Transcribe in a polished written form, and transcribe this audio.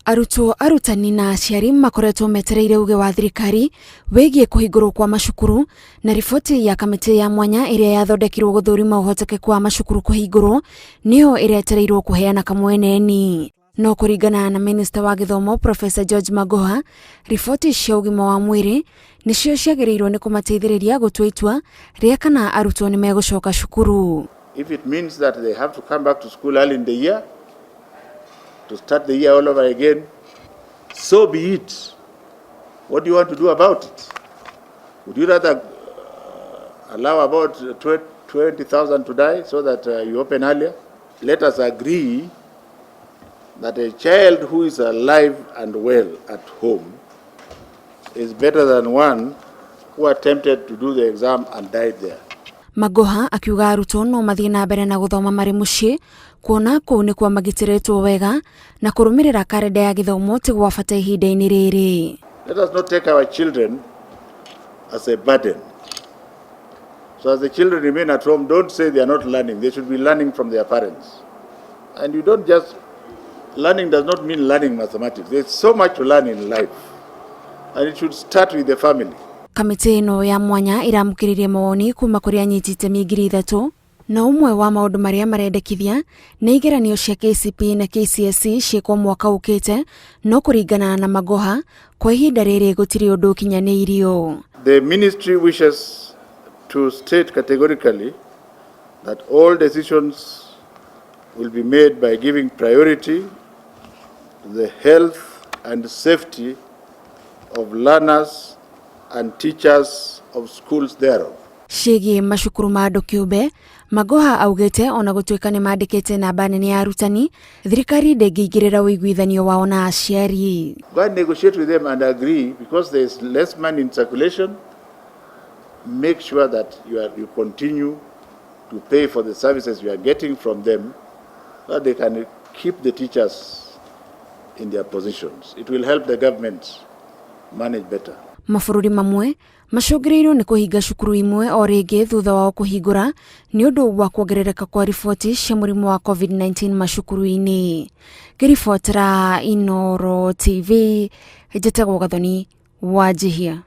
Arutwo, arutani na aciari makoretwo metereire uge wa thirikari wĩgiĩ kũhingũrwo kwa macukuru na riboti ya kamĩtĩ ya mwanya ĩrĩa yathondekirwo gũthũrima ũhotekeku wa macukuru kũhingũrwo nĩyo ĩretereirwo kũheana kamweneni. No kũringana na minista wa gĩthomo Professor George Magoha, riboti cia ũgima wa mwĩrĩ nĩcio ciagĩrĩirwo nĩ kũmateithĩrĩria gũtua itua rĩa kana arutwo nĩ megũcoka cukuru. If it means that they have to come back to school early in the year, to start the year all over again, so be it. What do you want to do about it? Would you rather allow about 20,000 to die so that you open earlier? Let us agree that a child who is alive and well at home is better than one who attempted to do the exam and died there. Magoha akiuga arutwo no mathiĩ na mbere na gũthoma marĩ mũciĩ kuona kũu nĩkuo magitĩrĩtwo wega na kũrũmĩrĩra karenda ya gĩthomo ti gwa bata ihinda-inĩ rĩrĩ. Let us not take our children as a burden. So as the children remain at home, don't say they are not learning. They should be learning from their parents. And you don't just, learning does not mean learning mathematics. There's so much to learn in life. And it should start with the family. Kamĩtĩ ĩno ya mwanya ĩramũkĩrire mawoni kuma kũrĩ anyiti itemi 3000 na ũmwe wa maũndũ marĩa marendekithia nĩ igeranio cia KCPE na KCSE ciĩkwo mwaka ũkĩte, no kũringana na Magoha, kwa ihinda rĩrĩ gũtirĩ ũndũ ũkinyanĩirio. The ministry wishes to state categorically that all decisions will be made by giving priority to the health and safety of learners and teachers of schools thereof. Ciĩgiĩ macukuru ma andũ kĩũmbe, Magoha augĩte ona gũtuĩka nĩ mandĩkĩte namba nene ya arutani, thirikari ndĩngĩingĩrĩra ũiguithanio wao na aciari. Go and negotiate with them and agree, because there is less money in circulation, make sure that you continue to pay for the services you are getting from them so that they can keep the teachers in their positions. It will help the government manage better. Mabũrũri mamwe macũngĩrĩirwo nĩ kũhinga cukuru imwe o rĩngĩ thutha wao kũhingũra nĩ ũndũ wa kuongerereka kwa riboti cia mũrimũ wa COVID-19 macukuru-inĩ. Ngĩribotera Inooro TV, njĩtagwo Gathoni Wanjihia.